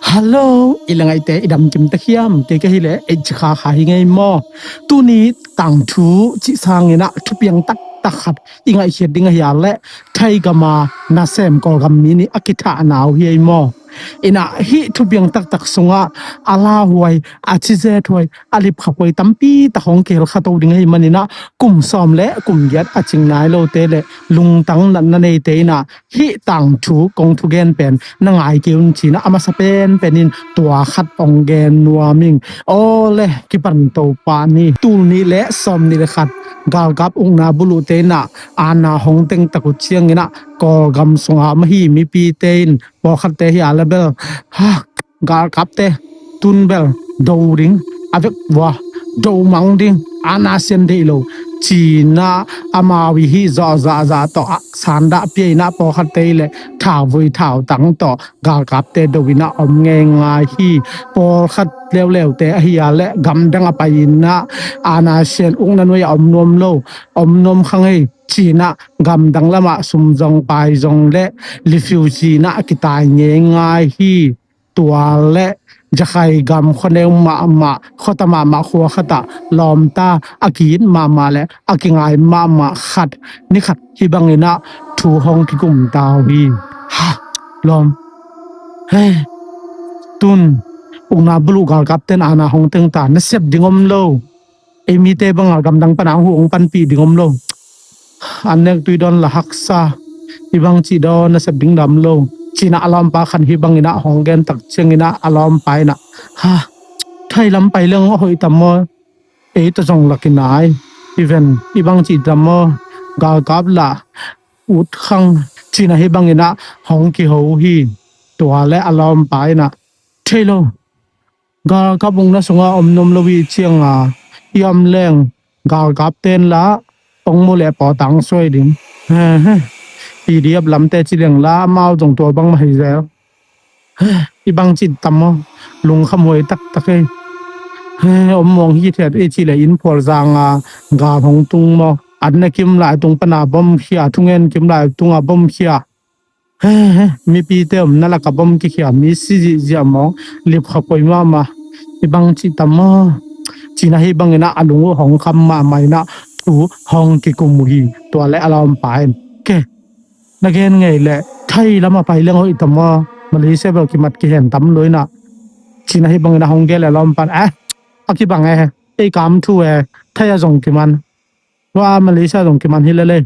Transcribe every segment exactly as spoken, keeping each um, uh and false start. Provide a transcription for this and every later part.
Hallo, i la ngaihte i damkim ta hiam? Kei ka hi leh ei cikha kha hi ngei maw? Tuni tangthu cih sanginah thupiang taktak khat i ngaihkhiat ding ahi a leh Thai gama nasem Kawlgam mi nih a kithahna uh hi ei maw? Inah hih thupiang taktak sungah a lauhuai, a cizet huai, a lipkhaphuai tampi tak hong kihel khato ding ahi maninah kum sawm le kum giat a cing nai lote le lungtang natna neite inah hih tangthu kong thugen pen na ngai kei un cinah a masa penpen in tua khat hong gen nuam ing. Aw le, kipan to pah ni. Tul nih le sawm nih le khat galkap ukna buluhte inah aana hong tengtak uh cianginah Kawlgam sungah mahi mipite in pawlkhatte hi a le bel, ha, galkapte tun bel do ding a vek vua, do mang ding, aana sian deih lo cinah amau i hih zawh zahzah tawh a sandah pia inah pawlkhatte i le thauvui thautang tawh galkapte do inah om ngeingai hi. Pawlkhat leuleute ahi a le gamdang a pai inah aana sian ukna nuai a om nuam lo, om nuam khang hei cinah gamdang lamah sum zong pai zong le lifiu cinah a kitai ngeingai hi. Tua le Jakhai gam khuaneu mahmah, khuata mahmah khua khatah lawmta a ki-it mahmah le a kingai mahmah khat ni khat hih banginah thu hong kikum ta uh hi. Ha, lawm. He, tun ukna buluh galkapten aana hong tengta, nasep ding om lo. Ei mite banga gamdang pana hong huh hong panpih ding om lo. An nek tui dawn la haksa. Hih bang cih dawn nasep ding dam lo cinah a lawmpa khan hih banginah hong gentak cianginah a lawmpa inah, ha, Thai lam pai leng a hoih tam maw? Ei tawh zong lak i nai. I ven, hih bang cih tam maw? Galkap lah ut khang cinah hih banginah hong kiho hi. Tua le a lawmpa inah, thei lo. Galkap ukna sungah om nuam lo i cianga i om leng galkapten lah pongmu le pawtang suai ding. He, he. P D F lamte ci leng lah amau zong tua bang mah hi zel. He, i bang cih tam maw? Lungkham huai taktak ei. He, om muang hi thiat ei ci le inn phual zanga gal hong tung maw? An na kim lai tung pana bom khia, thungen kim lai tunga bom khia. He, he, mipite omna laka bom kikhia, mi si zihziah mawk, lipkhaphuai mahmah. Hih bang cih tam maw? Cinah hih banginah a lung uh hong kham mahmah inah thu hong kikum uh hi. Tua le a lawmpa in, ke, na gen ngei leh Thai lamah pai leng hoih tam maw? Malaysia bel kimat kihen tam lo inah cinah hih banginah hong gen le a lawmpa in, eh, a kibang e, ei kam thu e, Thai a zong kiman. Tua Malaysia zong kiman hi lele.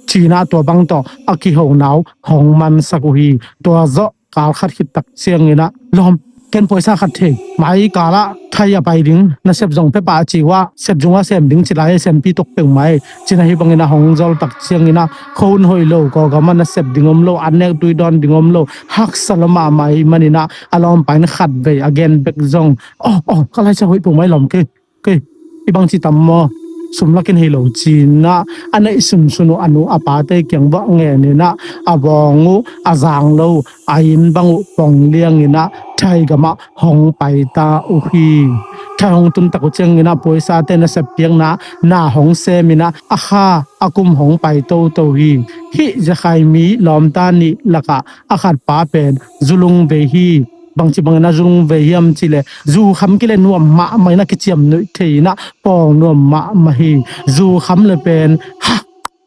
Cinah tua bang tawh a kihona uh hong mansak uh hi. Tua zawh kal khat khit tak cianginah, lawm, ken poisa khat thei. Mai kalah Thai a pai ding, nasep zong pia pah ci uh a, sep zungah sem ding ci lai, sempi tuk peuhmah ei. Cinah hih banginah hong zol tak cianginah khua hun hoih lo, Kawlgamah nasep ding om lo, an nek tui dawn ding om lo, haksa lua mahmah ahih maninah a lawmpa in khatvei a gen bek zong, aw, aw, ka laisa hoih peuhmah ei, lawm kei. Kei, i bang cih tam maw? Sum lakin hei lo cinah a neih sunsun uh a nu a pate kiang bawh ngeninah a bawng uh, a zang lo uh, a inn bang uh pong lianginah Thai gamah hong paita uh hi. Thai hong tuntak uh cianginah poisate nasep piakna na hong seminah a kha a kum hong pai toto hi. Hih Jakhai mi lawmta nih lakah a khatpa pen zu lungvei hi. Bangci bangin a zu lungvei hiam cih leh, zu kham kile nuam mahmah inah kiciam nuih thei inah pawl nuam mahmah hi. Zu kham le pen, ha,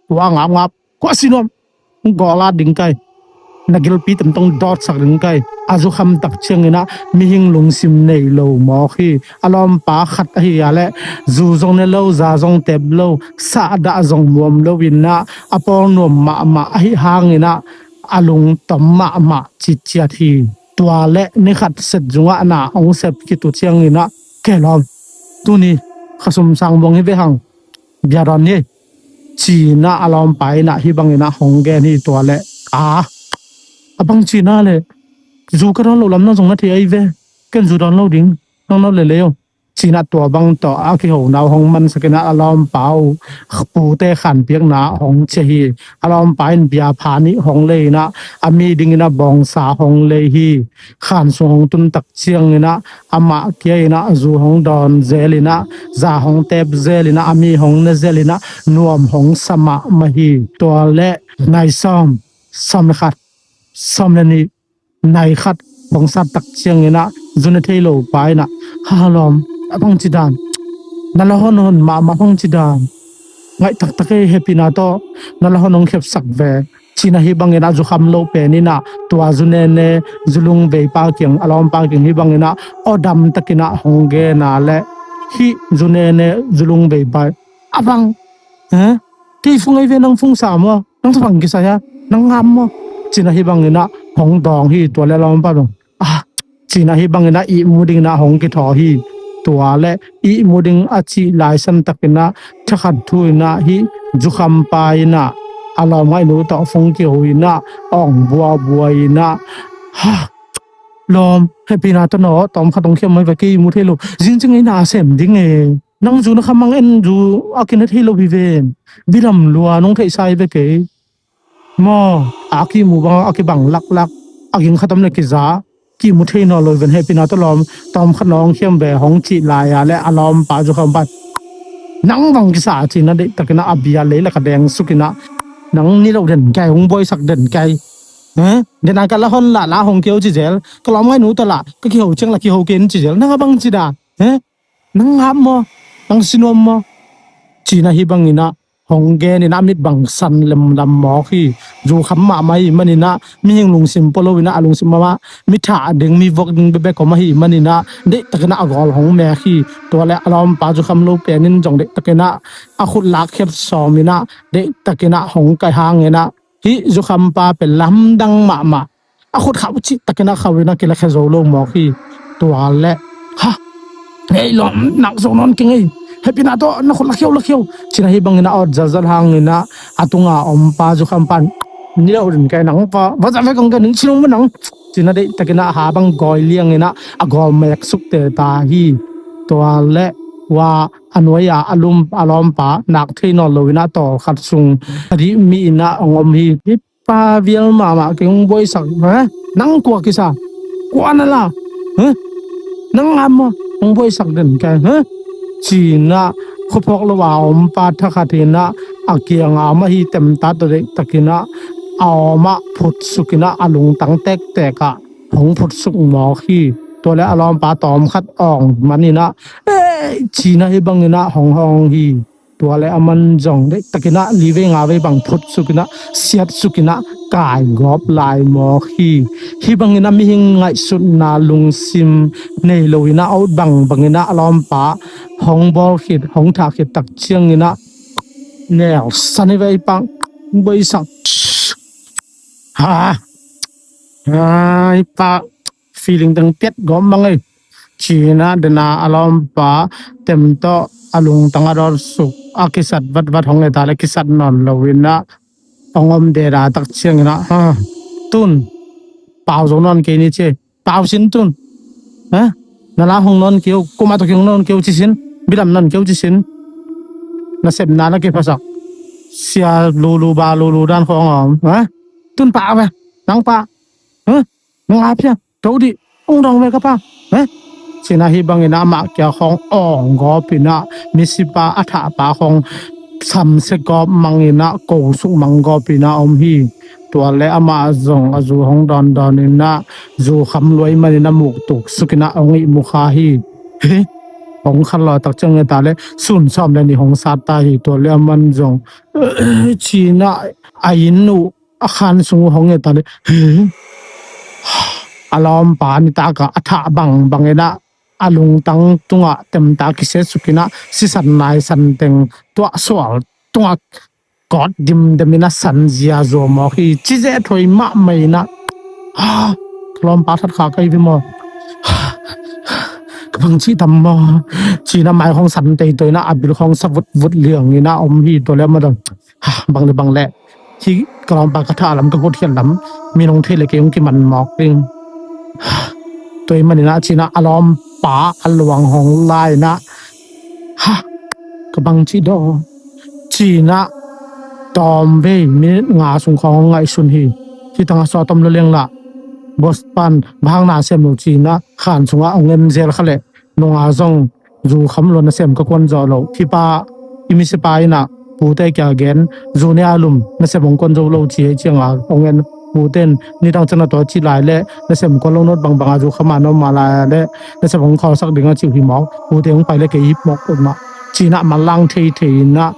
tua ngapngap, kua si nuam, gawlat ding kai, na gilpi tamtong dawtsak ding kai. A zu kham tak cianginah mihing lungsim nei lo mawk hi. A lawmpa khat ahi a leh zu zong ne lo, za zong tep lo, sahdah zong muam lo inah a pawl nuam mahmah ahi hanginah a lungtom mahmah citciat hi. Tua le ni khat set zungah na hong sep khit uh cianginah, ke lawm, tuni kha sum sang buang hi ve hang, bia dawn ni, cinah a lawmpa inah hih banginah hong gen hi. Tua le, a, a bang cinah le, zu ka dawn loh lam nang zong na thei ahi ve. Ken zu dawn lo ding, nang no le lei o. Cinah tua bang tawh a kihona uh hong mansak inah a lawmpa uh pute khanpiakna hong cia hi. A lawmpa in biapha nih hong lei inah a mi dinginah bawngsa hong lei hi. Khan sung hong tuntak cianginah amah kia inah zu hong dawn zel inah, za hong tep zel inah, a mi hong ne zel inah nuam hong sa mahmah hi. Tua le nai sawm, sawm le khat, sawm le nih, nai khat, Hong sat tak ciangin ah zu ne thei lo pa in ah, ha lawm, a bang ci dan, na la hon hon mahmah bang ci dan, ngaih taktak ei, hehpihna tawh na la hon hong khepsak ve, ci-in ah hih bangin ah zu kham lo pen in ah tua zu nene zu lungvei pa kiang, a lawmpa kiang hih bangin ah awdam takin ah hong gen a leh, hih zu nene zu lungvei pa in, a bang, he, kei fung ei ve, nang fung sa maw, nang tawh bang kisai a, nang ngap maw, ci-in ah hih bangin ah hong dawng hi. Tua leh a lawmpa bang, ah, ci-in ah hih bangin ah ihmu dingin ah hong kithaw hi. Tua leh ihmu ding a cih lai san takin ah thakhat thu in ah hih zu khampa in ah a lawm ngaihnu tawh phone kiho in ah awng buabua in ah, ha, lawm, hehpihna tawh na tawm khat hong khiam mai ve, kei ihmu thei lo, zing ciang ei na sem ding e. Nang zu na khamang en, zu a kine thei lo hi ven. Bilam lua nong theihsa hi ve kei. Maw, a kimu bang a kibang laklak, a ging khat om le kiza, kimu thei nawn lo hi ven, hehpihna tawh lawm, tawm khat nong khiam ve, hong cih lai a leh a lawmpa zu khampa in, nang bang kisa, ci-in ah deihtakin ah a bia lei lak ah deng sukin ah, nang ni lo den kai, hong buaisak den kai. He? Den a ka la hon lah la hong kei o ci zel, ka lawm ngaihnu tawh lah ka kiho ciang lah kiho kei in ci zel, nang a bang ci dan, he? Nang ngap maw, nang si nuam maw, ci-in ah hih bangin ah hong gen in ah mit bang san lemlam mawk hi. Zu kham mahmah ahih manin ah mihing lungsim pua lo in ah a lungsim mahmah, mi thah ding, mi vuak ding bekbek om ahih manin ah deihtakin ah a gawl hong mek hi. Tua leh a lawmpa zu kham lo pen in zong deihtakin ah a khut lak khiat sawm in ah deihtakin ah hong kai hangin ah hih zu khampa pen lamdang mahmah, a khut khauh cih takin ah khauh in ah kilakhia zo lo mawk hi. Tua leh, ha, ei lawm, nak zo nawn keng ei, hehpihna tawh na khut lakhia o, lakhia o, ci-in ah hih bangin ah awt zatzat hangin ah a tunga ompa zu khampa in, ni lo den kai, nang pa va za ve kong ka ning, ci-in ah nang, ci-in ah deihtakin ah ha bang gawi liangin ah a gawl mek suk teta hi. Tua leh tua a nuai-a a lum, a lawmpa nak thei nawn lo in ah tawlkhat sung a dih mi in ah hong om hi. Hih pa vial mahmah, kei hong buaisak, ha? Nang kua kisa, kua na la, ha? Nang ngap maw, hong buaisak den kai, ha? Ci-in ah khuaphawk lo a ompa thakhat in ah a kianga om ahi temta tawh deihtakin ah a awm ah phut sukin ah a lungtang tektek ah hong phut suk mawk hi. Tua leh a lawmpa tawm khat awng man in ah, ei, ci-in ah hih bangin ah hong hawng hi. Tua leh aman zong deihtakin ah li vei nga vei bang phut sukin ah, siat sukin ah kai gawp lai mawk hi. Hih bangin ah mihing ngaihsutna lungsim nei lo in ah a ut bangbangin ah a lawmpa hong bawl khit, hong thah khit tak ciangin ah neu san hi ve, ei pa, buaisak, ha, ei pa, feeling teng piat gawp mang ei, ci-in ah den a a lawmpa tem tawh a lungtang a dawt suk, a kisat vatvat hong et a leh kisat nawn lo in ah hong om deda tak ciangin ah, ha, tun pau zo nawn kei ni ci, pau sin tun, ha? Na la hong nawn kei o, kuamah tawh kihong nawn kei o ci sin, bilam nawn kei o ci sin, nasepna na kiphasak, sia lulu ba lulu dan khawng a om, ha? Tun pau ve, nang pau, ha? Nang a phia, to dih, hong dong ve ka pa, he? Ci-in ah hih bangin ah amah kia khawng awng gawp in ah, misipa a thahpa khawng samsia gawp mang in ah, ko suk mang gawp in ah om hi. Tua leh amah zong a zu hong dawndawn in ah, zu kham lua ahih manin ah muktuk sukin ah hong ihmu kha hi. He? Hong khan law tak ciang et a leh sun sawm le nih hong sat ta hi. Tua leh aman zong, ci-in ah a inn uh a khan sung uh hong et a leh, he, a lawmpa nitak ah a thah bangbang in ah, a lungtang tungah temta kisia suk in ah, sisan naisan teng tuahsual tungah kawt dimdem in ah san ziazua mawk hi. Ci zeh thoi mahmah in ah, ha, ka lawmpa that kha ka hi ve maw, ka bang cih tam maw, ci-in ah mai khawng san teitoi in ah, a bil khawng sa vutvut liang in ah om hi. Tua leh aman zong, ha, bang le bang leh, hih ka lawmpa ka thah lam, ka gutkhiat lam, mi nong theih leh kei hong kiman mawk ding. Tua ahih manin ah, ci-in ah a lawmpa a luang hong la in ah, ha, ka bang cih daw, ci-in ah tawm vei minute nga sung khawng hong ngaihsun hi. Hih tangah sawt om lua liang lah, boss pan, bang hang na sem lo, ci-in ah khan sungah hong en zel kha leh, nunga zong, zu kham lua nasem ka kuan zawh loh. Hih pa, hih misipa in ah pute kia gen, zu ne a lum nasem hong kuan zo lo ci hi. Ciangah hong en, Ute in nidang ciang na tawh a cih lai leh nasem kua lo nawt bangbang a zu kha mah na om mah lai a leh nasem hong khawlsak ding a cih uh hi mawk. Ute hong pai leh kei hip mawk ut mah. Ci-in ah manlang theithei in ah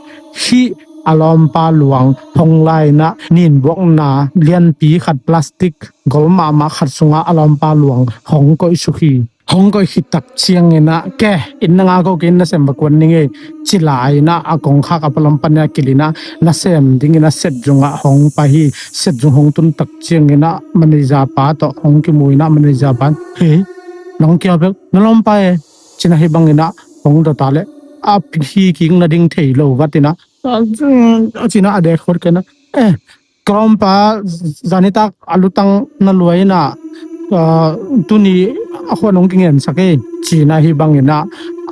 hih a lawmpa luang hong la in ah ninbuakna lianpi khat plastic gol mahmah khat sungah a lawmpa luang hong koihsuk hi. Hong koih khit tak ciangin ah, ke, inn na ngak o, kei inn nasem va kuan ning ei, ci lai in ah a kongkhak a palam pan in ah kilh in ah nasem dingin ah setzung ah hong pai hi. Setzung hong tun tak ciangin ah manager pa tawh hong kimu in ah manager pa in, "Hei, nang kia bek na lawmpa e," ci-in ah hih bangin ah hong dot a leh a hi kik nading thei lo vat in ah, a, a ci-in ah a dek khot kei in ah, "Eh, ka lawmpa, zanitak a lutang na lua in ah, ah, tuni a khuan hong kingensak ei," ci-in ah hih bangin ah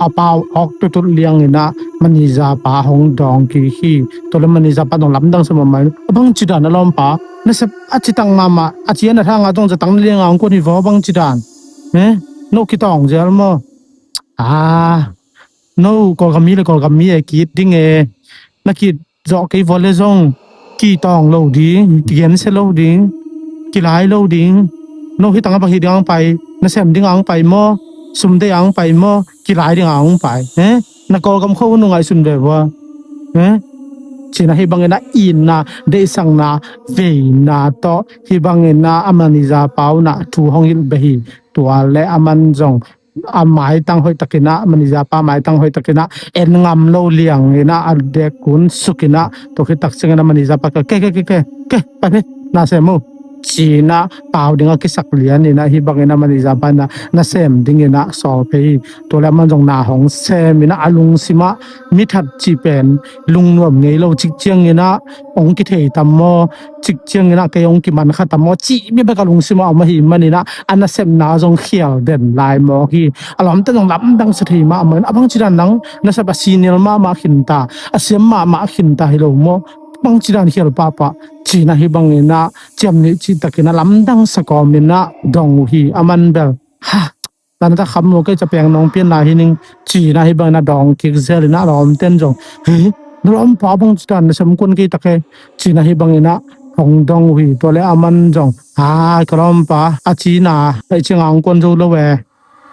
a pau awk tutut liangin ah manager pa hong dawng kik hi. Tua leh manager pa dong lamdang sa mahmah in, "A bang ci dan a lawmpa, nasep a citak mahmah, a ci a na thang a zong zatang na liang a hong kuan hi vaw, a bang ci dan? Eh, no kitawng zel maw? Ah, no Kawlgam mi leh Kawlgam mi e, ki-it ding e. Na ki-it zawh kei vua leh zong kitawng lo ding, kigensia lo ding, kilai lo ding. No hih tangah bang hih ding a hong pai, nasem ding a hong pai maw, sum deih a hong pai maw, kilai ding a hong pai? Eh, na Kawlgam khua hun uh ngaihsun ve vua. Eh?" Ci-in ah hih bangin ah itna, deihsakna, veina tawh hih bangin ah a manager pa un ah thu hong hilh beh hi. Tua leh aman zong a maitang hoih takin ah, manager pa maitang hoih takin ah en ngam lo liangin ah a dek kunsuk in ah, tua khit tak ciangin ah manager pa, "Ke, ke, ke, ke, ke, pai ni, nasem uh," ci-in ah pau ding a kisak lian in ah hih bangin ah manager pa in ah nasem dingin ah sawl phei hi. Tua leh aman zong na hong sem in ah a lungsim ah mi that cih pen lungnuam ngei lo, cik ciangin ah hong kithei tam maw, cik ciangin ah kei hong kiman kha tam maw cih bek a lungsim ah om ahih manin ah a nasepna zong khial den lai mawk hi. A lawmte zong lamdang sa thei mahmah in, "A bang ci dan nang nasep a senior mahmah khin ta, a siam mahmah khin ta hi lo maw? Bang ci dan khial pahpah," ci-in ah hih bangin ah ciam nih cih takin ah lamdang sa kawmin ah dong uh hi. Aman bel, "Ha, zanitak kham lo, kei ca peng nong pian lai hi ning," ci-in ah hih bangin ah dawng kik zel in ah a lawmte in zong, "Hei, na lawmpa bang ci dan nasem kuan kei tak e," ci-in ah hih bangin ah hong dong uh hi. Tua leh aman zong, "Ai, ka lawmpa, a ci na, a ci ciang a hong kuan zo lo e,"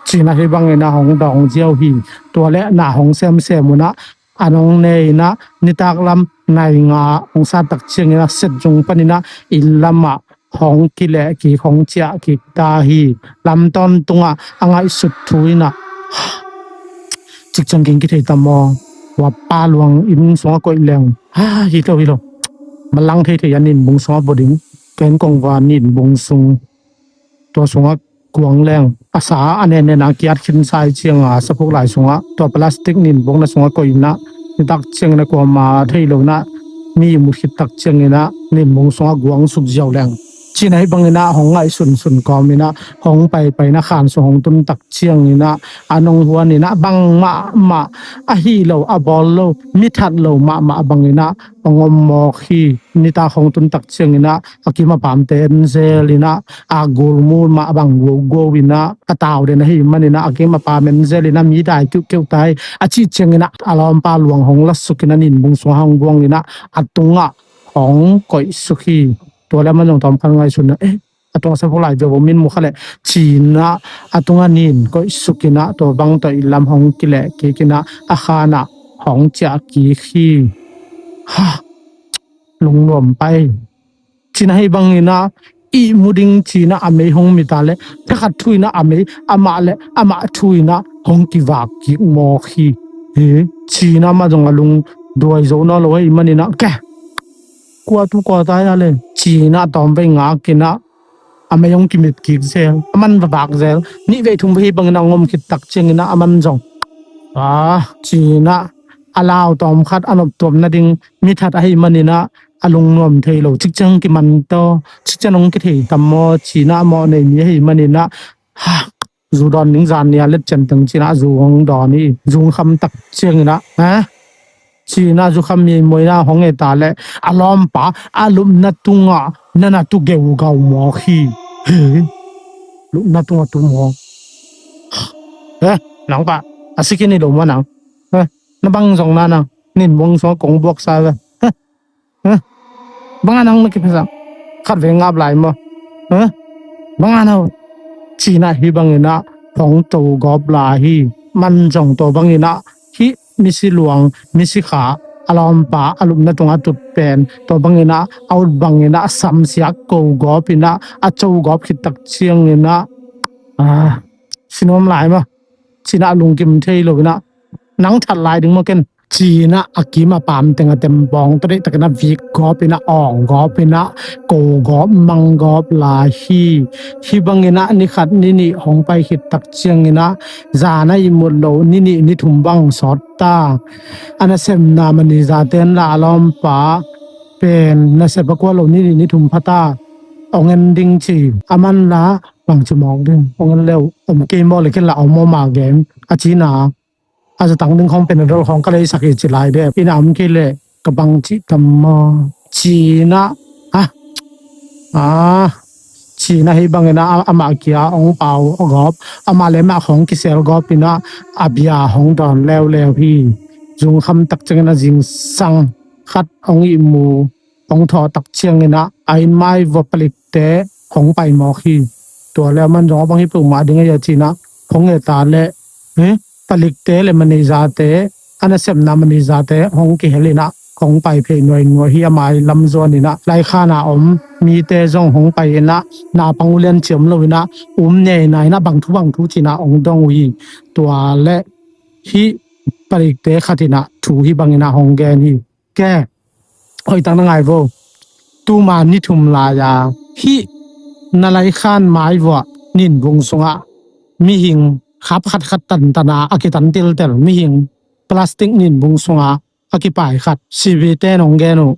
ci-in ah hih bangin ah hong dawng ziau hi. Tua leh na hong semsem un ah a nong ne in ah nitak lam nai nga hong sat tak ciangin ah setzung panin ah inn lamah hong kileh kik, hong ciah kik ta hi. Lam tawntungah a ngaihsut thu in ah, "Cik ciang kei hong kithei tam maw? Ua pa luang inn sungah koih leng, ha, hi lo, hi lo. Manlang theithei a ninbung sungah vua ding. Ken kong vua ninbung sung, tua sungah kuang leng, a sa a nen nen a kiat khin sa ih ciang a saphuk lai sungah tua plastic ninbung na sungah koih in ah nitak ciangin ah kuama thei lo in ah mi mut khit tak ciangin ah ninbung sungah guang suk ziau leng," ci-in ah hih bangin ah hong ngaihsunsun kawmin ah hong paipai in ah khan sung hong tun tak ciangin ah a nong huan in ah bang mahmah a hi lo, a bawl lo, mi that lo mahmah bangin ah hong om mawk hi. Nitak hong tun tak ciangin ah a kim a pamte en zel in ah a gulmul mah bang guauguau in ah a tau den ahih manin ah a kim a pam en zel in ah mi dai kiuhkeuh ta hi. A cih ciangin ah a lawmpa luang hong lasuk in ah ninbung sungah hong guang in ah a tungah hong koihsuk hi. Tua leh aman zong tawmkhat ngaihsun in ah, "Eh, a tungah saphuk lai viau bawm in mu kha leh," ci-in ah a tungah nin koihsuk in ah tua bang tawh inn lam hong kileh kik in ah a khan ah hong ciah kik hi. Ha, lungnuam pai. Ci-in ah hih bangin ah ihmu ding ci-in ah a mei hong mit a leh thakhat thu in ah a mei amah leh amah thu in ah hong kivak kik mawk hi. Hi, ci-in ah amah zong a lungduai zo nawn lo ahih manin ah, "Ke, kua tu kua ta hia leh?" ci-in ah tawmvei ngak in ah a mei hong kimit kik zel, a man va vak zel. Nih vei thum vei hih bangin a hong om khit tak ciangin ah a man zong, "Ah," ci-in ah a lau tawmkhat a noptuam nading mi that ahih manin ah a lungnuam thei lo, "Cik ciang kiman taw, cik ciang hong kithei tam maw?" ci-in ah a mawh nei mi ahih manin ah, "Ha, zu dawn ning, zan nia let cian teng," ci-in ah zu hong dawn hi. Zu hong kham tak ciangin ah, "Ha?" ci-in ah zu kham miaimuai in ah hong et a leh a lawmpa a lupna tungah na na tu geugau mawk hi. He, lupna tungah tu mawk. "He, nang pa, a sikin hi lo maw nang? He, na bang zong na nang, ninbung sungah kong buaksa ve. He, he, bang a nang na kiphasak?" khat vei ngap lai maw? Huh? Bang a no? Ci-in ah hih bangin ah hong to gawp lai hi. Man zong tua bangin ah hih misi luang, misi kha, a lawmpa a lupna tungah a tut pen tua bangin ah a ut bangin ah a samsiak ko gawp in ah a co gawp khit tak ciangin ah, ah, si nuam lai maw? Ci-in ah a lungkim thei lo in ah, nang that lai ding maw ken? Ci-in ah a kim a paam teng a tempawng tawh deihtakin ah vik gawp in ah awng gawp in ah ko gawp mang gawp lai hi. Hih bangin ah ni khat ni nih hong pai khit tak ciangin ah zan a ihmut loh ni nih ni thum bang sawt ta. A nasepna manager-te in lah a lawmpa pen nasep a kuat loh ni nih ni thum pha ta, hong en ding ci. Aman lah bangci mawk ding, hong en le uh om kei mawk le ken lah om om a gen, a ci-in ah a zatang ding khawng Panadol khawng ka leisak hi ci lai dep in ah om kei leh ka bangci tam maw? Ci-in ah, ah, ah, ci-in ah hih bangin ah amah kia hong pau gawp, amah le amah khawng kisel gawp in ah a bia hong dawn leuleu hi. Zung kham tak ciangin ah zingsang khat hong ihmu hong thawh tak ciangin ah a inn mai vua palikte hong pai mawk hi. Tua le aman zong a bang hi peuhmah ding a hia ci-in ah hong et a leh, eh, palikte le manager-te, a nasepna manager-te hong kihel in ah hong pai phei nuainuai hi. A mai lam zuan in ah laikhan a om mite zong hong pai in ah naupang ulian ci om lo in ah um ngeina in ah bang thu bang thu ci-in ah hong dong uh hi. Tua le hih palikte khat in ah thu hih bangin ah hong gen hi. Ke, hoih tak na ngai vo. Tuma ni thum lai-a hih na laikhan mai vuah ninbung sungah mihing khap khat khat tantan a, a kitan tiltel, mihing plastic ninbung sungah a kipai khat, C B-te in hong gen uh,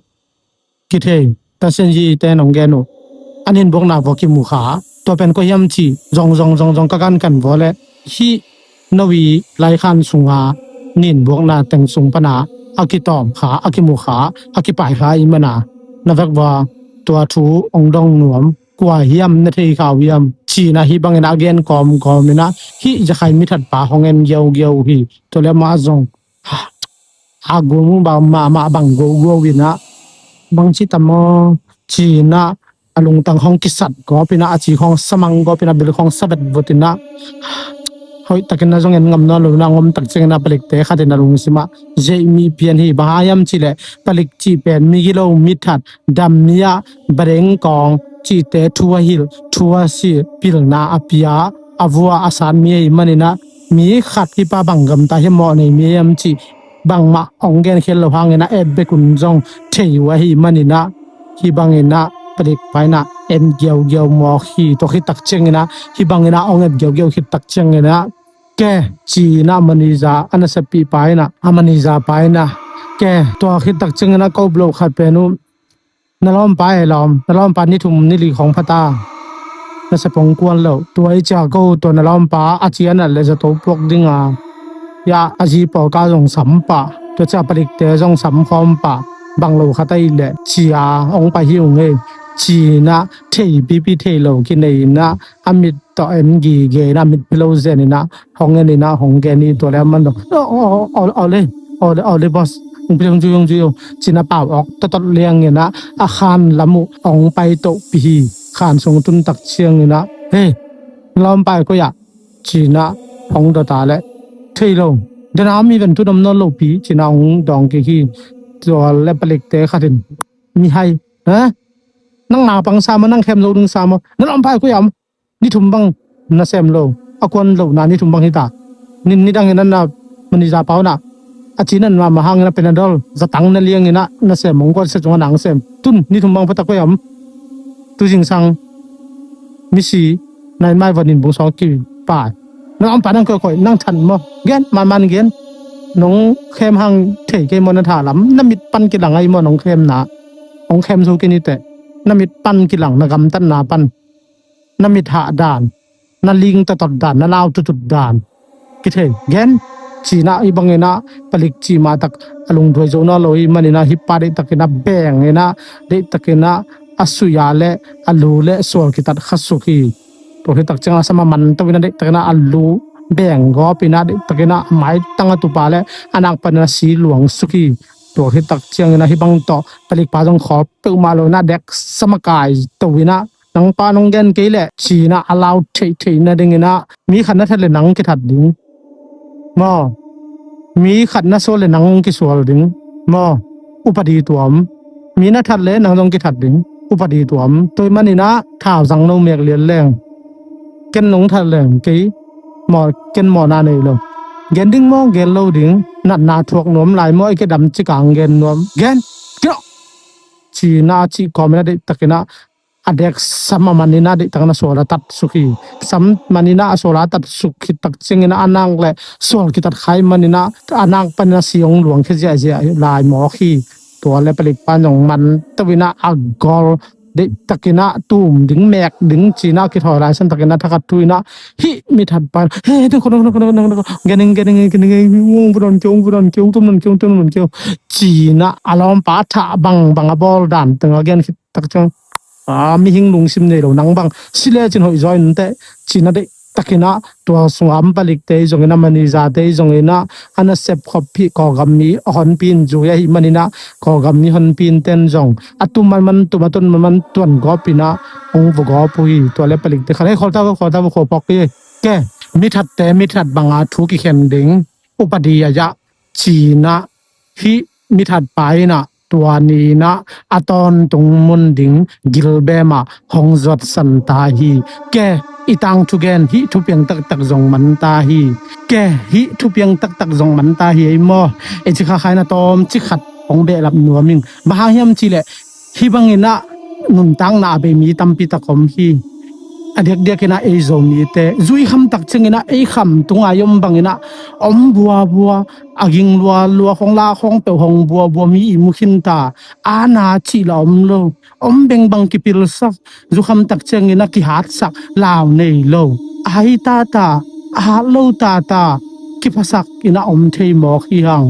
kithei, Tasenji-te in hong gen uh, a ninbuakna vua kimu kha. Tua pen kua hiam cih zong zong zong zong ka kankan vua leh hih Noah laikhan sunga ninbuakna teng sung pana a kitawm kha, a kimu kha, a kipai kha ahih mana na vek vua tua thu hong dong nuam. Kua hiam na thei kha uh hiam? Ci-in ah hih bangin ah a gen kawmkawm in ah hih zakhai mithatpa hong en giaugiau uh hi. Tua le amah zong a gum bang mahmah bang gogo in ah bangci tam maw? Ci-in ah a lungtang khawng kisat gawp in ah a ci khawng sa mang gawp in ah bil khawng sa vetvut in ah hoih takin ah zong en ngam nawn lo in ah ngom tak ciangin ah palikte khat in a lungsim ah zeih mi pian hi. Bang hang hiam cih leh palik cih pen migilo, mithat, dam mi ah badeng kawng cihte thu a hilh, thu a silh, pilna a pia, a vua a sat mi ahih manin ah mi khat hih pa bang gamta hiam, mawh nei mi hiam cih bangmah hong genkhial loh hangin ah et bek un zong thei uh ahih manin ah hih bangin ah palikpa in ah en giaugiau mawk hi. Tua khit tak ciangin ah hih bangin ah hong et giaugiau khit tak ciangin ah ke, ci-in ah manager, a naseppa in ah, a manager pa in ah ke, tua khit tak ciangin ah ko bloh khat pen uh, na lawmpa e lawm, na lawmpa ni thum ni li khawng pha ta, nasep hong kuan lo. Tua i ciah ko, tua na lawmpa a ci a nat le zato puak ding a, ya a zi pawlka zong sam pah, tua ciah palikte zong sam khawm pah, bang lo khat ahih leh ci-a hong pai hi ung ei. Ci-in ah thei pipi thei lo kinei in ah a mit tawh en gige in ah mit pilo zen in ah hong en in ah hong gen hi. Tua le aman zong aw le, aw le, aw le boss, hong pilo, hong zui, hong zui, ci-in ah pau awk tawtawt liang in ah a khan lam uh hong pai tohpih hi. Khan sung tun tak ciangin ah, hei, na lawmpa e koi ah? Ci-in ah hong dot a leh thei lo, den a mi ven tu dam nawn lo pi, ci-in ah hong dawng kik hi. Tua le palikte khat in, mihai, ha? Nang naupang sa maw, nang khem zo ding sa maw? Na lawmpa e koi ah? Ni thum bang na sem lo, a kuan lohna ni thum bang hi ta. Ni, nidang in ah na manager pa un ah a ci nat mahmah hangin ah Panadol zatang na liang in ah na sem, hong kuan sia zong a nang sem. Tun ni thum bang pha ta koi ah? Tu zingsang misi nai mai vua ninbung sungah kipai. Na lawmpa nang koi koi, nang than maw? Gen manman gen. Nong khem hang thei kei maw na tha lam? Na mit pan kilang ahi maw nong khemna? Hong khem zo kei ni teh. Na mit pan kilang, na gamtatna pan, na mit hah dan, na ling tawtawt dan, na nau tutut dan kithei gen. Ci-in ah hih bangin ah palik cih mah tak a lungduai zo nawn lo ahih manin ah hih pa deihtakin ah beng in ah, deihtakin ah a suih a le a lu le sual kitat kha suk hi. Tua khit tak ciang a sam a man to in ah deihtakin ah a lu beng gawp in ah deihtakin ah a maitang a tup a le a nak panin a si luang suk hi. Tua khit tak ciangin ah hih bang tawh palikpa zong khawl peuhmah lo in ah dek sam a kai to in ah, nangpa nong gen kei leh ci-in ah a lau theihtheih nadingin ah mi khat na that leh nang kithat ding maw? Mi khat na sual leh nang hong kisual ding maw? Upadi tuam. Mi na that leh nang zong kithat ding. Upadi tuam. Tua ahih manin ah thau zang no mek lian leng, ken nong that leng kei maw, ken mawhna nei lo. Gen ding maw, gen lo ding? Natna thuak nuam lai maw, i kedam cikang gen nuam? Gen. Gen. Ci-in ah a cih kawmin ah deihtakin ah a dek sam a manin ah deihtakin a sual a tatsuk hi. Sam manin ah a sual a tatsuk khit tak ciangin ah a nak leh sual kitat kha ahih manin ah a nak panin ah si hong luang khia ziahziah lai mawk hi. Tua leh palikpa in zong man to in ah a gol deihtakin ah tum ding, mek ding ci-in ah kithawi lai santakin ah thakhat thu in ah hih mi thatpa in, he, he, nang ko, nang ko, nang ko, nang ko, nang ko, gening, gening, gening, gening, ung, vunon keu, ung, vunon keu, ung, tum non keu, ung, tum non keu ci-in ah a lawmpa a thah bangbang a bawl dan teng a gen khit tak ciang, a, mihing lungsim nei lo nang bang si lecin hoih zaw inteh ci-in ah deihtakin ah tua sungah a palikte zongin ah, manager-te zongin ah a nasep khop hi. Kawlgam mi a honpi in zui ahih manin ah Kawlgam mi honpi in ten zong a tum manman tum, a tun manman tuan gawp in ah hong vugawp uh hi. Tua leh palikte khat, hei, khawl ta vo, khawl ta vo, khuaphawk hi. Ke, mi thatte mi that banga thu kikhen ding, upadi a yah ci-in ah hih mi thatpa in ah tua ni-in ah a tawntung mun ding Gilbem ah hong zuatsan ta hi. Ke, i tangthu gen hih thupiang taktak zong man ta hi. Ke, hih thupiang taktak zong man ta hi ei maw? Ei ci kha kha in ah tawmcik khat hong behlap nuam ing. Bang hang hiam cih leh hih bangin ah nuntakna a bei mi tampi tak om hi. A diakdiakin ah ei Zomite zui kham tak ciangin ah ei kham tunga i om bangin ah om buabua, a ging lualua, khawng la khawng peuh hong buabua mi i mu khin ta. A na cih lah om lo. Om bengbang kipilsak, zu kham tak ciangin ah kihatsak, lau nei lo. A hai tata, a hat lo tata, kiphasak in ah om thei mawk hi hang.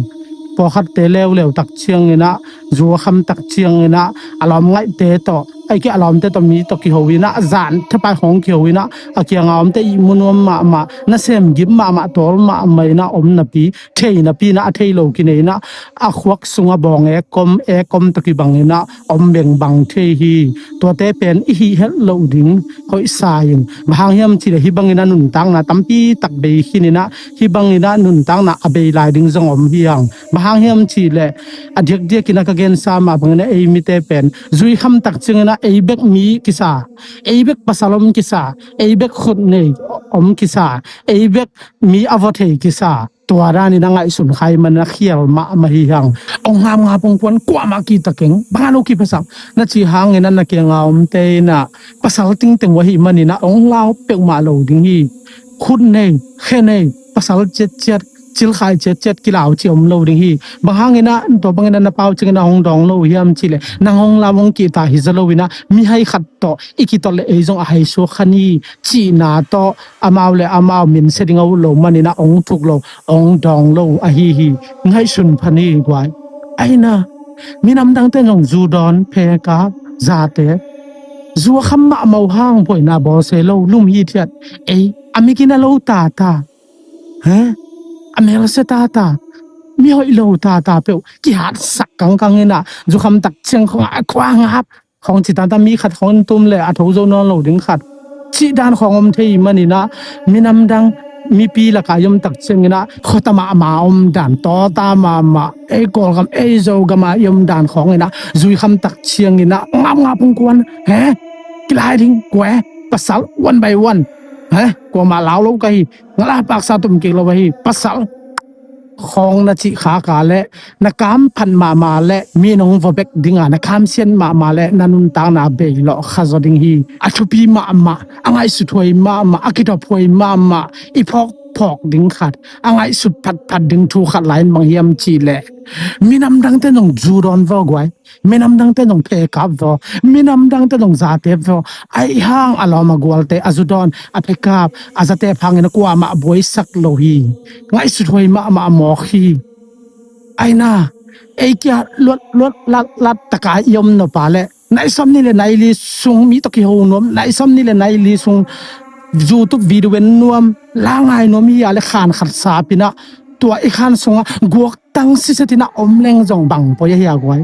Pawlkhatte leuleu tak ciangin ah, zu a kham tak ciangin ah a lawm ngaihte tawh, ei, ke, a lawmte tawh mi tawh kiho in ah, zan thapai khawng kiho in ah, a kianga omte ihmu nuam mahmah, nasem gim mahmah, tawl mahmah in ah om napi, thei napi in ah a thei lo kinei in ah, a khuak sungah bawng ekom ekom tawh kibang in ah om bengbang thei hi. Tuate pen i hih het loh ding hoihsa ing. Bang hang hiam cih leh hih bangin ah nuntakna tampi tak bei khin in ah, hih bangin ah nuntakna a bei lai ding zong om hi hang. Bang hang hiam cih leh a diakdiakin ah ka gensa mah bangin ah ei mite pen zui kham tak ciangin ah ei bek mi kisa, ei bek pasal om kisa, ei bek khut nei om kisa, ei bek mi a vua thei kisa. Tua danin a ngaihsun kha ahih manin a khial mahmah hi hang. Ong ngapngap ong kuan, kuamah kihta keng. Bang hang no kiphasak na cih hangin ah na kianga omte in ah pasal tingteng uh ahih manin ah ong lau peuhmah lo ding hi. Khut nei, khe nei, pasal ciatciat, cilkhai ciatciat kilau cih om lo ding hi. Bang hangin ah tua bangin ah na pau ciangin ah hong dawng lo uh hiam cih leh nang hong lau hong kihta hi zaw lo in ah mihai khat tawh i kitawlh leh ei zong a hai suak kha ni cihna tawh amau le amau minsia ding a ut loh manin ah ong thuk lo, ong dawng lo uh ahi hi. Ngaihsun pha ni guai. Aina, minam dangte zong zu dawn, phekap, zatep, zu a kham mahmah uh hang buaina bawlsia lo, lum hithiat, ei, a migina lo tata, he, a melse tata, mihoih lo tata peuh kihatsak kangkang in ah zu kham tak ciang khawngah a khua ngap khawng ci tata, mi khat khawng in tum leh a tho zo nawn lo ding khat cih dan khawng om thei manin ah, minam dang mipi lakah i om tak ciangin ah khuata mahmah om dan, tawta mahmah, ei Kawlgam ei Zogam ah i om dan khawngin ah zui kham tak ciangin ah ngapngap ong kuan, he, kilai ding kua, pasal one by one, he, kuamah lau lo ka hi, ngala paksa tum kik lo ahi, pasal khawng na cih khak a leh na kam phat mahmah leh mi nong vua bek dinga na kamsiat mahmah leh na nuntakna a bei lawh kha zaw ding hi. A thupi mahmah, a ngaihsut huai mahmah, a kitawp huai mahmah i phawkphawk ding khat, a ngaihsut phatphat ding thu khat lai in bang hiam cih leh minam dangte nong zu dawn vaw guai. Minam dangte nong phekap vaw, minam dangte nong zatep vaw. Aih hang a lawm a gualte a zu dawn, a phekap, a zatep hangin a kuamah buaisak lo hi. Ngaihsut huai mahmah mawk hi. Aina, ei kia luat luat lat lat taka i om nop a leh nai sawm nih le nai li sung mi tawh kiho nuam, nai sawm nih le nai li sung YouTube video en nuam, la ngai nuam hi a leh khan khat sap in ah tua i khan sungah guak tang sisetin a om leng zong bang poi ahi a guai.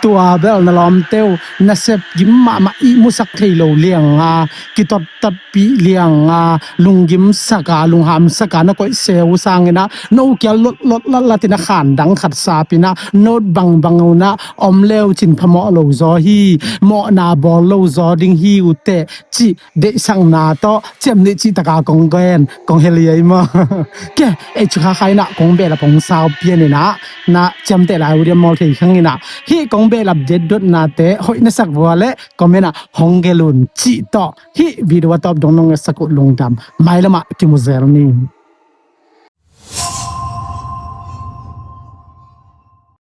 Tua bel na lawmte uh nasep gim mahmah, ihmusak thei lo lianga, kitottatpih lianga, lunggimsaka, lunghamsaka na koih se uh sanginah no kial lotlot latlatin a khan dang khat sapinah note bangbang unah om leucin phamawh lo zaw hi, mawhna bawl lo zaw ding hi uh teh cih deihsakna tawh ciam nih cihtaka kong gen kong hel ei maw? Ke, ei cu khakha inah kong behlap hong sau pianinah na ciamteh lai uh diam mawl thei khanginah hih kong behlap detdotnate hoih na sak vua le comment ah hong gelun cih tawh hih video a tawp dong nong ngetsak uh lungdam. Mailamah kimu zel ni.